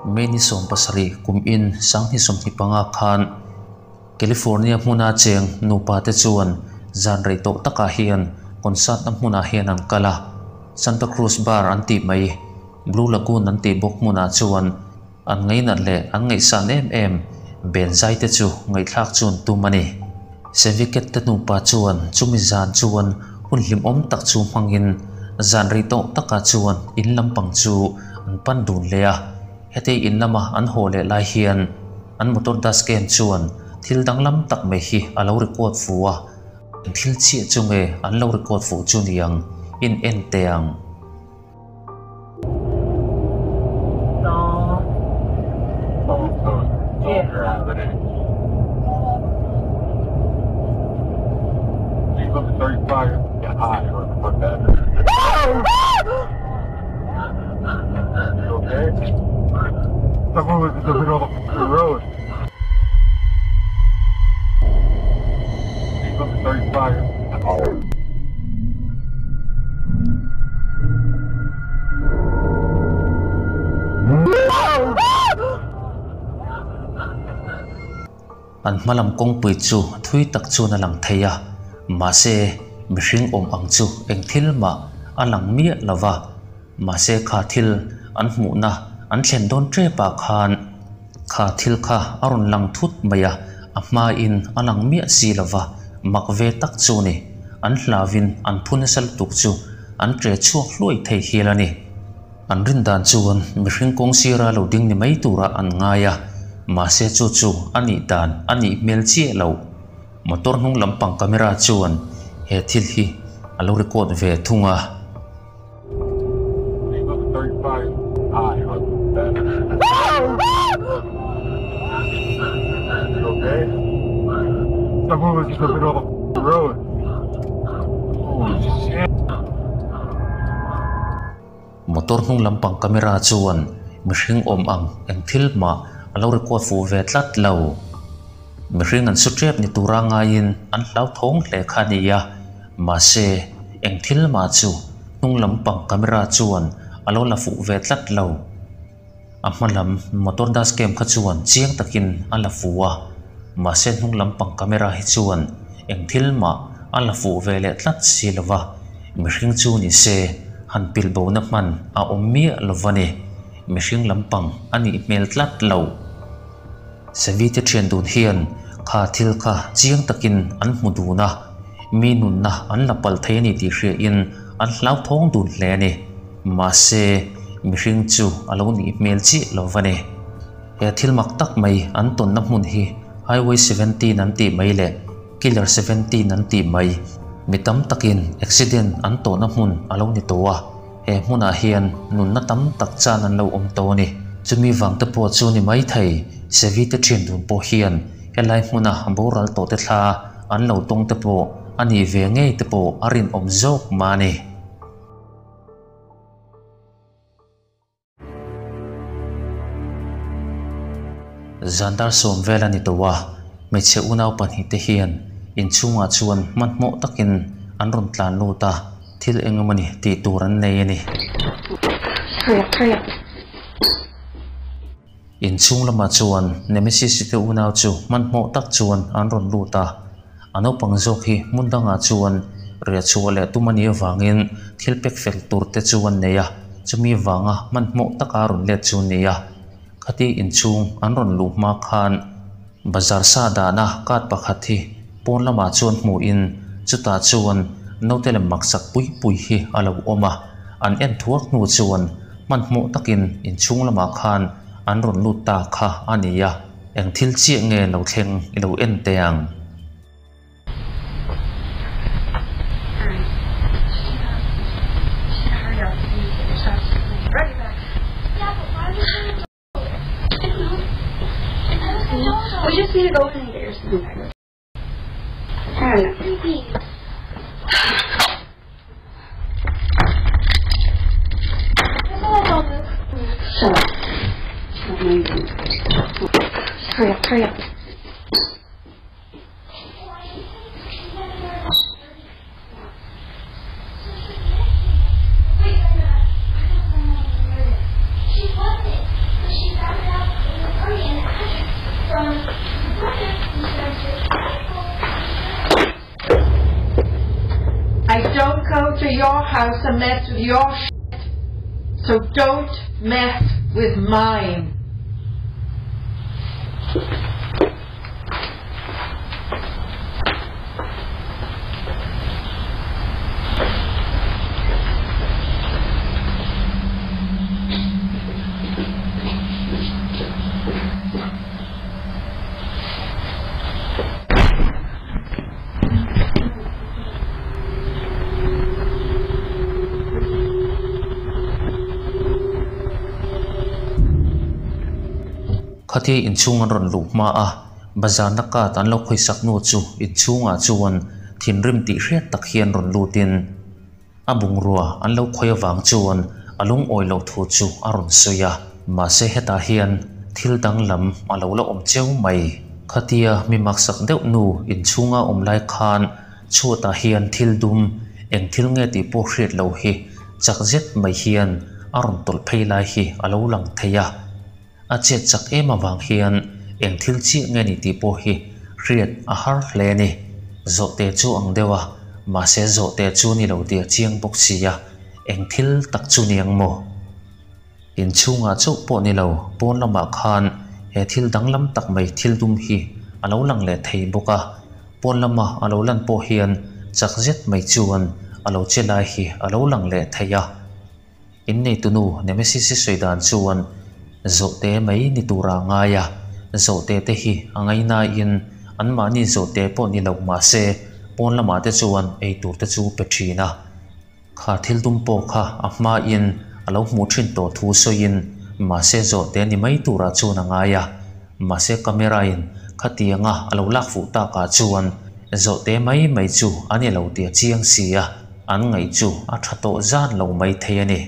May ni 17 kum in 2025 khan California hmuna cheng nupa te chuan zan rei tawh takah hian concert na hmunah hian an kal a, Santa Cruz Bar an tih mai Blue Lagoon an tih bawk hmunah chuan an ngainat leh an ngaihsan em em ben zai te chu ngaihthlak chu an tum a ni. Seviket te nupa chuan chumi zan chuan hun hlimawm tak chu hmangin zan rei tawh takah chuan in lampang chu an pan dun leh a. Heti in lama an haw leh lai hian an motor dash cam chuan thil danglam tak mai hi a lo record fu a, eng thil chiah chu nge an lo record fuh chu niang in en teh ang. An hmalam kawngpui chu thui tak chuan a lang thei a, mahse mihring awm ang chu eng thil mah a lang miah lo va. Mahse kha thil an hmuhna an thlen dawn tep ah khan kha thil kha a rawn lang thut mai a, a hmain a lang miah si lo va, mak ve tak chu ni. An hlauin an phu nasa lutuk chu an ṭe chhuak hluai thei hial a ni. An rin dan chuan mihring kawng sira lo ding ni mai turah an ngai a, mahse chu chu a nih dan a nih hmel chiah loh. Motor hnung lampang camera chuan he thil hi a lo record ve thung a. Motor hnung lampang camera chuan mihring awm ang eng thil mah a lo record fuh ve tlat lo. Mihring an su tep ni tura ngaiin an hlauthawng hle kha a ni a, mahse eng thil mah chu hnung lampang camera chuan a lo la fuh ve tlat lo. A hma lam motor dash cam kha chuan chiang takin a la fuh a, mahse hnung lampang camera hi chuan eng thil mah a la fuh ve leh tlat si lo va, mihring chu ni se han pil bona hman a awm miah lo va ni, mihring lampang a nih hmel tlat lo. Savite thian dun hian kha thil kha chiang takin an hmu dun a, mi nunna an la palh thei a ni tih hriain an hlauthawng dun hle a ni. Mahse, mihring chu a lo nih hmel chiah lo va ni. He thil mak tak mai an tawnna hmun hi Highway 17 an tih mai leh Killer 17 an tih mai mi tam takin accident an tawhna hmun a lo ni tawh a. He hmunah hian nunna tam tak chan an lo awm tawh a ni. Chumi vang te pawh chu ni mai thei, Sevite thian dun pawh hian helai hmuna boral tawh te thla an lo tawng te pawh a nih ve ngei te pawh a rinawm zawk mah a ni. Zan dar sawm vel a ni tawh a, hmeichhe unau pahnihte hian inchhungah chuan hmanhmawh takin an rawn tlan lut a, thil eng emawni tih tur an nei a ni. Inchhung lamah chuan Nemesis-i te unau chu hmanhmawh tak chuan an rawn lut a, a naupang zawk hi hmun dangah chuan riah chhuah leh tum a nih avangin thil pek fel tur te chu an nei a, chumi vanga hmanhmawh taka rawn let chu a ni a. Khati inchhung an rawn luh hma khan bazar sa dahna card pakhat hi pawn lamah chuan hmuhin chutah chuan naute lem maksak pui pui hi a lo awm a, an en thuak hnu chuan hmanhmawh takin inchhung lamah khan an rawn lut ta kha a ni a, eng thil chiah nge lo thleng i lo en teh ang. Hurry up, hurry up. to your house and mess with your shit. So don't mess with mine. Khatia inchhung an rawn luh hma a, bazarna card an lo khawisak nu chu inchhungah chuan thinrim tih hriat tak hian rawn lutin a bungrua an lo khawi avang chuan a lungawi loh thu chu a rawn sawi a. Mahse hetah hian thil danglam a lo la awm cheu mai. Khatia mi maksak deuh nu inchhunga awm lai khan chhuatah hian thil dum eng thil nge tih pawh hriat loh hi chak zet mai hian a rawn tawlh phei lai hi a lo lang thei a. A chet chak em avang hian eng thil chiah nge ni tih pawh hi hriat a har hle a ni. Zawhte chu ang deuh a, mahse zawhte chu ni lo tih a chiang bawk si a, eng thil tak chu ni ang maw? Inchhungah chauh pawh ni lo, pawn lamah khan he thil danglam tak mai thil dum hi a lo lang leh thei bawk a. Pawn lama a lo lan pawh hian chak zet mai chuan a lo che lai hi a lo lang leh thei a. Inneitunu Nemesis-i sawi dan chuan zawhte mai ni tura a ngai a, zawhte te hi a ngainain anmahni zawhte pawh ni lo mahse pawn lamah te chuan eitur te chu pe thin a. Kha thil dum pawh kha a hmain a lo hmuh thin tawh thu sawiin mahse zawhte ni mai turah chuan a ngai a, mahse camera in khatianga a lo lak fuh takah chuan zawhte mai mai chu a ni lo tih a chiang si a, an ngaih chu a tha tawh zan lo mai thei a ni.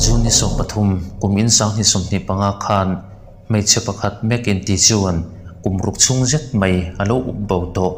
June ni 13 kum insang 25 khan hmeichhe pakhat Mek inti chuan kum ruk chhung zet mai a lo up bo tawh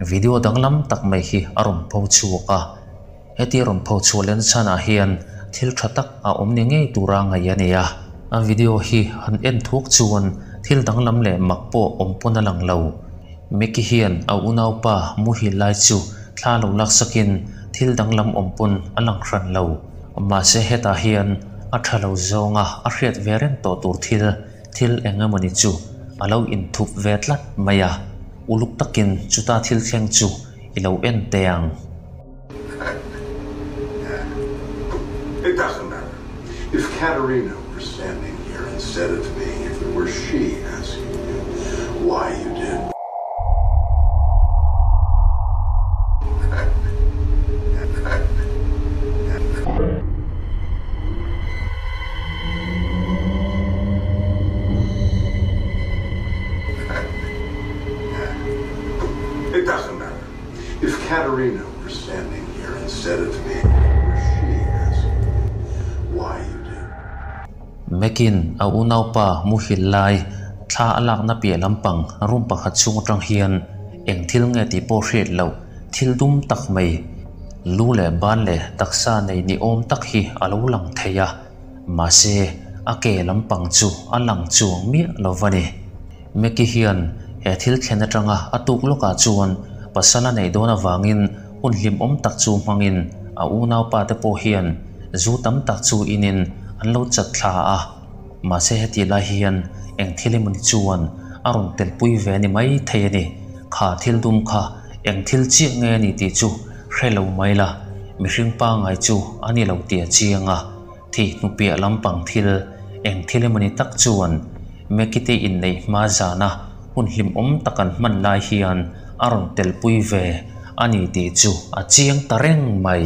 video danglam tak mai hi a rawn pho chhuak a. Heti rawn pho chhuah len chhanah hian thil tha tak a awm ni ngei tura ngaih a ni a. A video hi han en thuak chuan thil danglam leh mak pawh awm pawn a lang lo. Mickey hian a unaupa muhil lai chu thla lo laksakin thil danglam awm pawn a lang hran lo. Mahse hetah hian a tha lo zawnga a hriat ve reng tawh tur thil, thil eng emawni chu a lo inthup ve tlat mai a. Uluk takin chuta thil thleng chu i lo en teh ang. It doesn't matter. If Katerina were standing here instead of me, if it were she asking you why you did. It doesn't matter. If Katerina were standing here instead of me, if it were she asking you why you did. Mekin a unaupa muhil lai thla a lakna piah lampang room pakhat chhung atang hian eng thil nge tih pawh hriat loh thil dum tak mai lu leh ban leh taksa nei ni awm tak hi a lo lang thei a, mahse a ke lampang chu a lang chuang miah lo va ni. Meki hian he thil thlen atanga a tuk lawkah chuan pasal a neih dawn avangin hun hlimawm tak chu hmangin a unaupa te pawh hian zu tam tak chu inin an lo chat thla a. Mahse heti lai hian eng thil emawni chuan a rawn telpui ve ni mai thei a ni. Kha thil dum kha eng thil chiah nge a ni tih chu hre lo mai la, mihring pangngai chu a ni lo tih a chiang a. Thih hnupiah lampang thil eng thil emawni tak chuan Mekite inneih hma zana hun hlimawm tak an hman lai hian a rawn telpui ve a ni tih chu a chiang ta reng mai.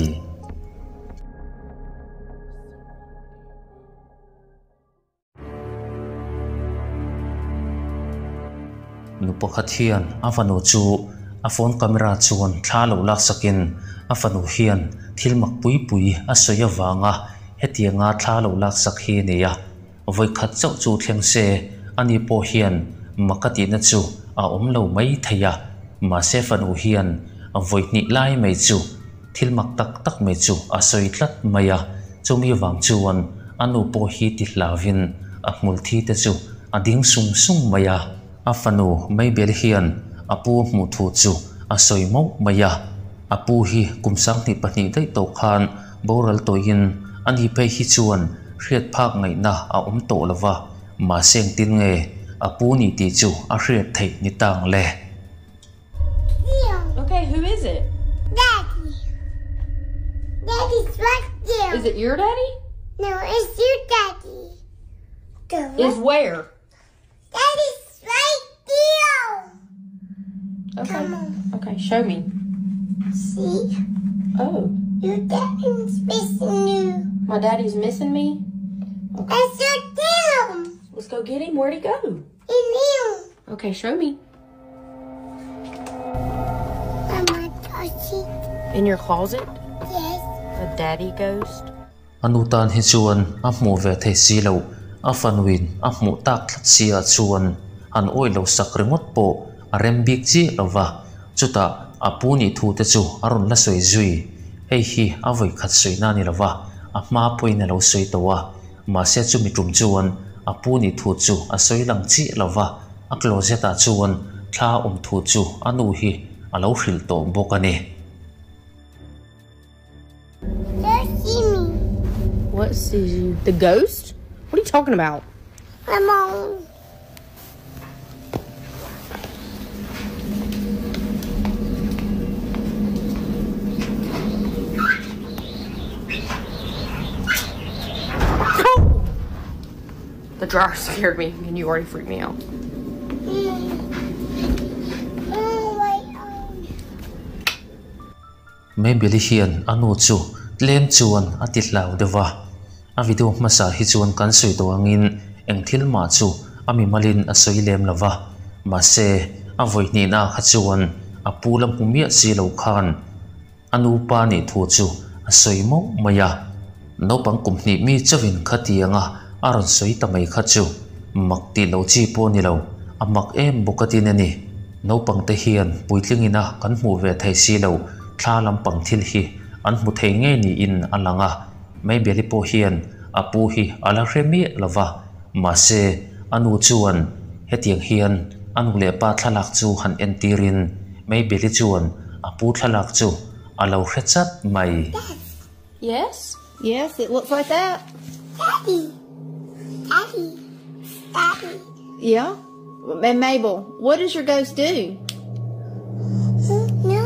Nu pakhat hian a fanu chu a phone camera chuan thla lo laksakin a fanu hian thil mak pui pui a sawi avanga hetianga thla lo laksak hi a ni a. Vawikhat chauh chu thleng se ani pawh hian mak a tihna chu a awm lo mai thei a, mahse fanu hian vawihnih lai mai chu thil mak tak tak mai chu a sawi tlat mai a, chumi vang chuan a nu pawh hi ti hlavin a hmul thi te chu a ding sung sung mai a. A fanu Mabel hian a pu hmuh thu chu a sawi mauh mai a. A pu hi kum 22 daih tawh khan boral tawhin ani phei hi chuan hriat phak ngaihna a awm tawh lova, mahse engtin nge a pu ni tih chu a hriat theih ni tang le. Okay, who is it? Daddy. Daddy's right there. Is it your daddy? No, it's your daddy. The Is where? Daddy's right there. Okay. Come on. Okay, show me. See? Oh. Your daddy's missing you. My daddy's missing me? Okay. Let's go get him. Let's go get him. Where'd he go? In here. Okay, show me. Mama, touch it. In your closet? Yes. A daddy ghost? Anu tan hi chuan a hmu ve thei si lo, a fanuin a hmu tak tlat sia chuan an oi lo sak ringawt pawh a rem bik chi lova, chutah a pu ni thu te chu a rawn la sawi zui. Hei hi a vawi khat sawi na ni lova, a hma pawhin a lo sawi tawh a, mahse chumi tum chuan a pu ni thu chu a sawi lang chi lova, a closet ah chuan thla awm thu chu a nu hi a lo hrilh tawh bawk a ni. Don't see me. What sees you? The ghost? What are you talking about? Come on. The dryer scared me, and you already freaked me out. Oh, my own. Mabel hian anu chu tlem chuan a ti hlau deuha, a video hmasa hi chuan kan sawi tawh angin eng thil mah chu a mi malin a sawi lem lova, mahse a vawi hnihna kha chuan a pu la hmu miah si lo khan anu pa ni thu chu a sawi mauh mai a. Naupang kum hnih mi chauhin khatianga a rawn sawi ta mai kha chu mak tih lo chi pawh ni lo, a mak em bawk a tin a ni. Naupang te hian puitlingina kan hmuh ve thei si lo, thla lampang thil hi an hmu thei ngei niin a lang a. Mabel-i pawh hian a pu hi a la hre miah lova, mahse a nu chuan hetiang hian a nu leh pa thlalak chu han entirin Mabel-i chuan a pu thlalak chu a lo hre chat mai. Yes? Yes, it looks like that. Daddy. Daddy. Daddy. Yeah? And Mabel, what does your ghost do? No.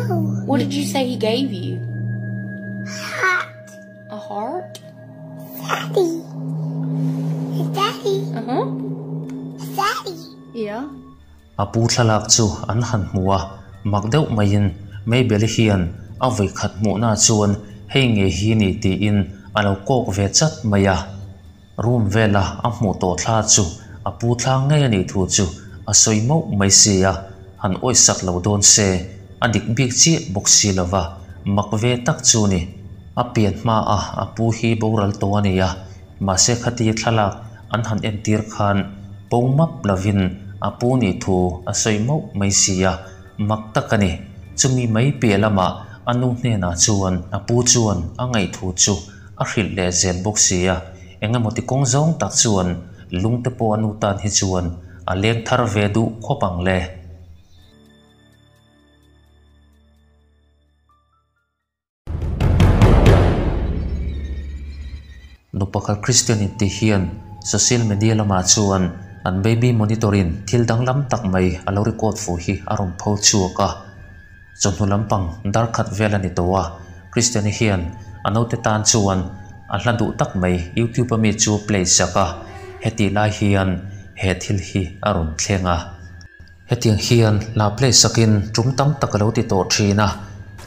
What did you say he gave you? Heart. A heart? Daddy. Daddy. Uh-huh. Daddy. Yeah. A pu thlalak chu an han hmu a, mak deuh maiin Mabel hian a vawi khat hmuhna chuan hei nge hi ni tiin a lo kawk ve chat mai a. Room vela a hmuh tawh thla chu a pu thla ngei ani thu chu a sawi mauh mai si a, han awi sak lo dawn se a dik bik chiah bawk si lova, mak ve tak chu ni. A pian hma a a pu hi boral tawh ani a, mahse khati thlalak an han entir khan po map lovin a pu ni thu a sawi mauh mai si a, mak tak ani. Chumi mai piah lamah a nu hnenah chuan a pu chuan a ngaih thu chu a hrilh leh zel bawk si a, engemaw ti kawng zawng tak chuan lungte pawh a nu tan hi chuan a leng thar ve duh khawp ang le. Nu pakhat Christian in ti hian social media lamah chuan an baby monitorin thil danglam tak mai a lo record fu hi a rawn pho chhuak a. Chawhnu lampang dar khat vel a ni tawh a, Christian hian a naute tan chuan a hla duh tak mai YouTube ami chu play sak a, heti lai hian he thil hi a rawn thleng a. Hetiang hian hla play sakin tum tam tak a lo ti tawh thin a,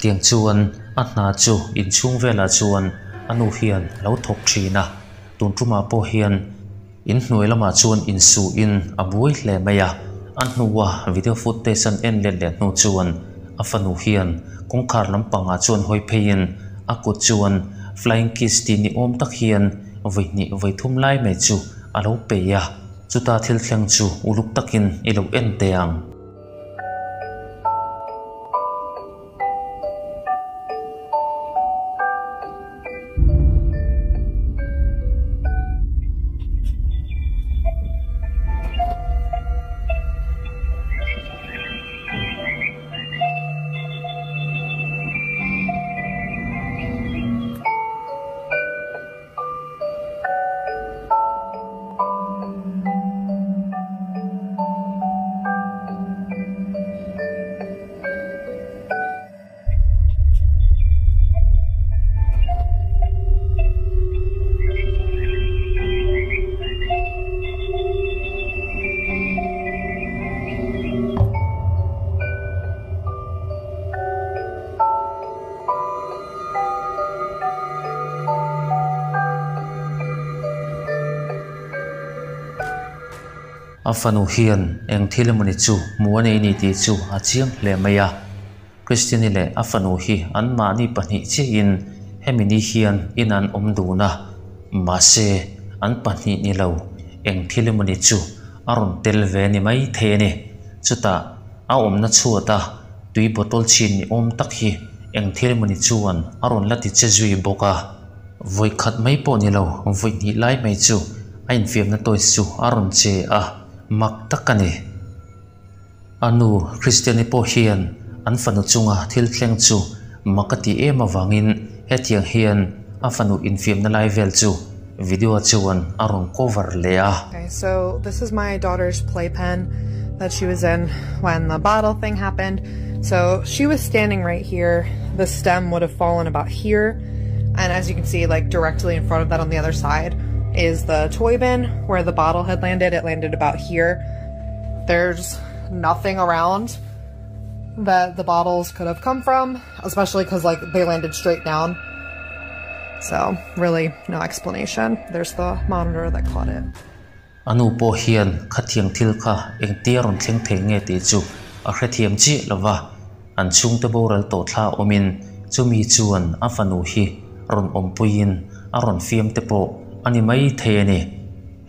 tiang chuan a hna chu inchhung velah chuan a nu hian a lo thawk thin a, tun tumah pawh hian in hnuai lamah chuan insuhin a buai hle mai a. A hnua video footage an en let leh hnu chuan a fanu hian kawngkhar lampangah chuan hawi pheiin a kut chuan flying kiss tih ni awm tak hian vawi hnih vawi thum lai mai chu a lo pe a, chuta thil thleng chu uluk takin i lo en teh ang. A fanu hian eng thil emawni chu hmu a nei ni tih chu a chiang hle mai a. Christiani leh a fanu hi anmahni pahnih chiahin hemi ni hian in an awm dun a, mahse an pahnih ni lo eng thil emawni chu a rawn tel ve ni mai thei a ni. Chutah a awmna chhuata tui bottle chhin ni awm tak hi eng thil emawni chuan a rawn la ti che zui bawk a. Vawi khat mai pawh ni lo, vawi hnih lai mai chu a infiamna toys chu a rawn che a, mak tak a ni. A nu Christiani pawh hian an fanu chunga thil thleng chu mak a ti em avangin hetiang hian a fanu infiamna lai vel chu video chuan a rawn cover leh a. Okay, so this is my daughter's playpen that she was in when the bottle thing happened. So she was standing right here. The stem would have fallen about here. And as you can see, like directly in front of that on the other side is the toy bin where the bottle had landed. It landed about here. There's nothing around that the bottles could have come from, especially because like they landed straight down. So really no explanation. There's the monitor that caught it. A nu pawh hian khatiang thil kha engtia rawn thleng thei nge tih chu a hrethiam chiah lo va, an chhungte boral tawh thla awmin chumi chuan a fanu hi rawn awmpuiin a rawn fiam te pawh a ni mai thei a ni.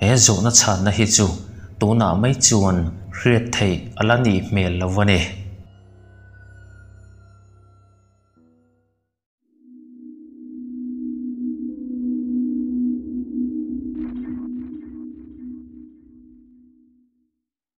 He zawhna chhanna hi chu tunah mai chuan hriat theih a la nih hmel lo a ni.